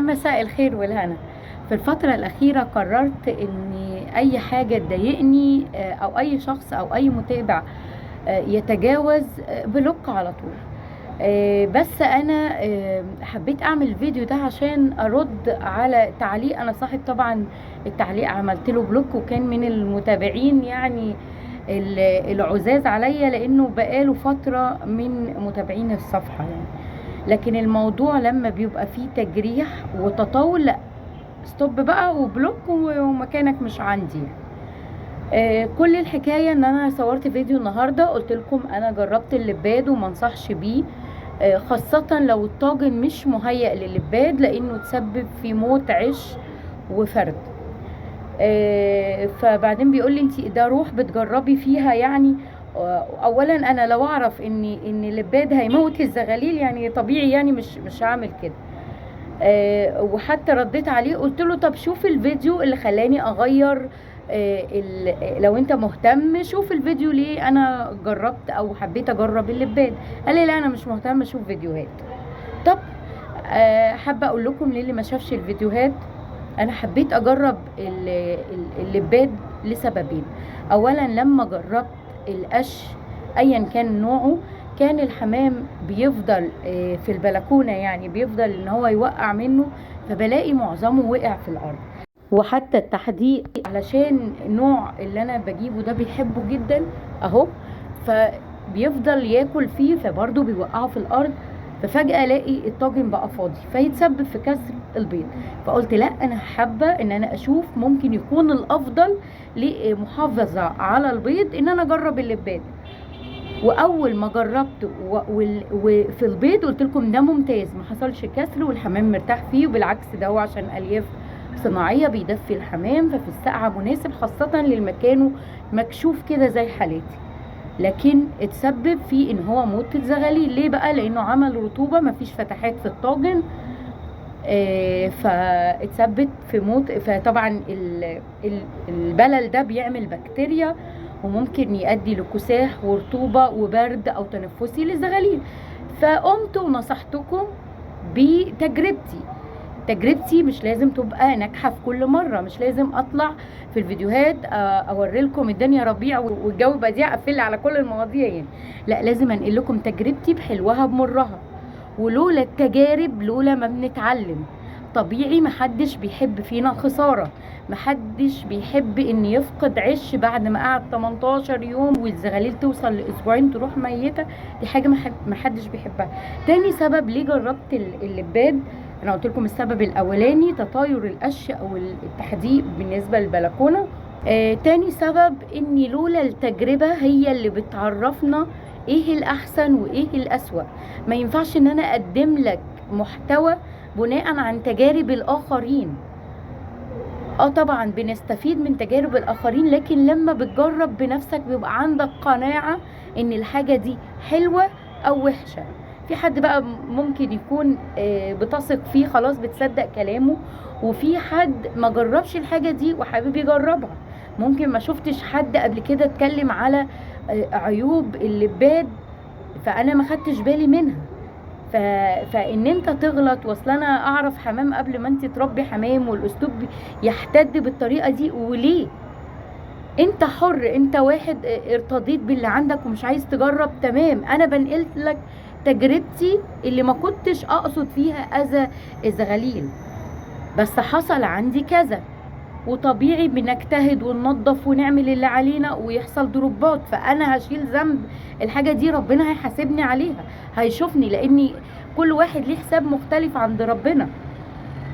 مساء الخير والهنا. في الفترة الأخيرة قررت إن أي حاجة تضايقني أو أي شخص أو أي متابع يتجاوز، block على طول. بس أنا حبيت أعمل الفيديو ده عشان أرد على تعليق. أنا صاحب طبعا التعليق عملت له block، وكان من المتابعين العزاز عليا، لأنه بقاله فترة من متابعين الصفحة. لكن الموضوع لما بيبقى فيه تجريح وتطاول، لا stop بقى و block ومكانك مش عندي. كل الحكاية ان انا صورت فيديو النهاردة قلت لكم انا جربت اللباد وما انصحش بيه، خاصة لو الطاجن مش مهيأ للباد، لانه تسبب في موت عش وفرد. فبعدين بيقول لي انت ده روح بتجربي فيها يعني. اولا انا لو اعرف ان اللباد هيموت الزغاليل طبيعي مش هعمل كده. وحتى رديت عليه قلت له طب شوف الفيديو اللي خلاني اغير، لو انت مهتم شوف الفيديو ليه انا جربت او حبيت اجرب اللباد. قال لي لا انا مش مهتم اشوف فيديوهات. طب، حابه اقول لكم ليه اللي ما شافش الفيديوهات، انا حبيت اجرب اللباد لسببين. اولا لما جربت القش ايا كان نوعه، كان الحمام بيفضل في البلكونه، بيفضل ان هو يوقع منه، فبلاقي معظمه وقع في الارض. وحتى التحديق علشان النوع اللي انا بجيبه ده بيحبه جدا اهو، فبيفضل ياكل فيه، فبرضه بيوقعه في الارض، ففجأة الاقي الطاجن بقى فاضي، فيتسبب في كسر البيض. فقلت لا انا حابة ان انا اشوف ممكن يكون الافضل لمحافظة على البيض ان انا اجرب اللباد. واول ما جربت وفي البيض قلت لكم ده ممتاز، ما حصلش كسر والحمام مرتاح فيه، وبالعكس ده هو عشان الياف صناعية بيدفي الحمام، ففي السقعة مناسب خاصة للمكانه مكشوف كده زي حالاتي. لكن اتسبب في ان هو موت الزغاليل. ليه بقى؟ لانه عمل رطوبة، مفيش فتحات في الطاجن، فاتسبب في موت. فطبعا البلل ده بيعمل بكتيريا وممكن يؤدي لكساح ورطوبة وبرد او تنفسي للزغاليل. فقمت ونصحتكم بتجربتي. تجربتي مش لازم تبقى ناجحة في كل مرة، مش لازم اطلع في الفيديوهات، اوري لكم الدنيا ربيع والجو بديع اقفل على كل المواضيع. لا، لازم انقل لكم تجربتي بحلوها بمرها، ولولا التجارب لولا ما بنتعلم. طبيعي محدش بيحب فينا الخسارة، محدش بيحب ان يفقد عش بعد ما قعد 18 يوم والزغاليل توصل لاسبوعين تروح ميتة، دي حاجة محدش بيحبها. تاني سبب ليه جربت اللباد، انا قلت لكم السبب الاولاني تطاير القش او التحديق بالنسبة للبلكونة. تاني سبب ان لولا التجربة هي اللي بتعرفنا ايه الاحسن وايه الاسوأ. ما ينفعش ان انا اقدم لك محتوى بناء عن تجارب الاخرين. طبعا بنستفيد من تجارب الاخرين، لكن لما بتجرب بنفسك بيبقى عندك قناعة ان الحاجة دي حلوة او وحشة. في حد بقى ممكن يكون بتثق فيه خلاص بتصدق كلامه، وفي حد ما جربش الحاجة دي وحابب يجربها. ممكن ما شفتش حد قبل كده اتكلم على عيوب اللباد، فانا ما خدتش بالي منها. فان انت تغلط، واصل انا اعرف حمام قبل ما انت تربي حمام، والاسلوب يحتد بالطريقه دي، وليه؟ انت حر، انت واحد ارتضيت باللي عندك ومش عايز تجرب، تمام. انا بنقلت لك تجربتي اللي ما كنتش اقصد فيها اذى الزغاليل، بس حصل عندي كذا، وطبيعي بنجتهد وننظف ونعمل اللي علينا ويحصل دروبات، فانا هشيل ذنب الحاجه دي، ربنا هيحاسبني عليها، هيشوفني، لاني كل واحد ليه حساب مختلف عند ربنا.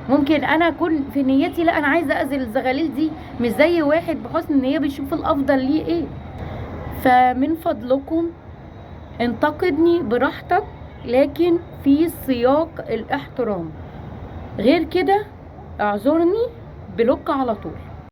ممكن انا اكون في نيتي لا انا عايزه اذي الزغاليل دي، مش زي واحد بحسن نيه بيشوف الافضل ليه ايه. فمن فضلكم انتقدني براحتك، لكن في سياق الاحترام، غير كده اعذرني بلوك على طول.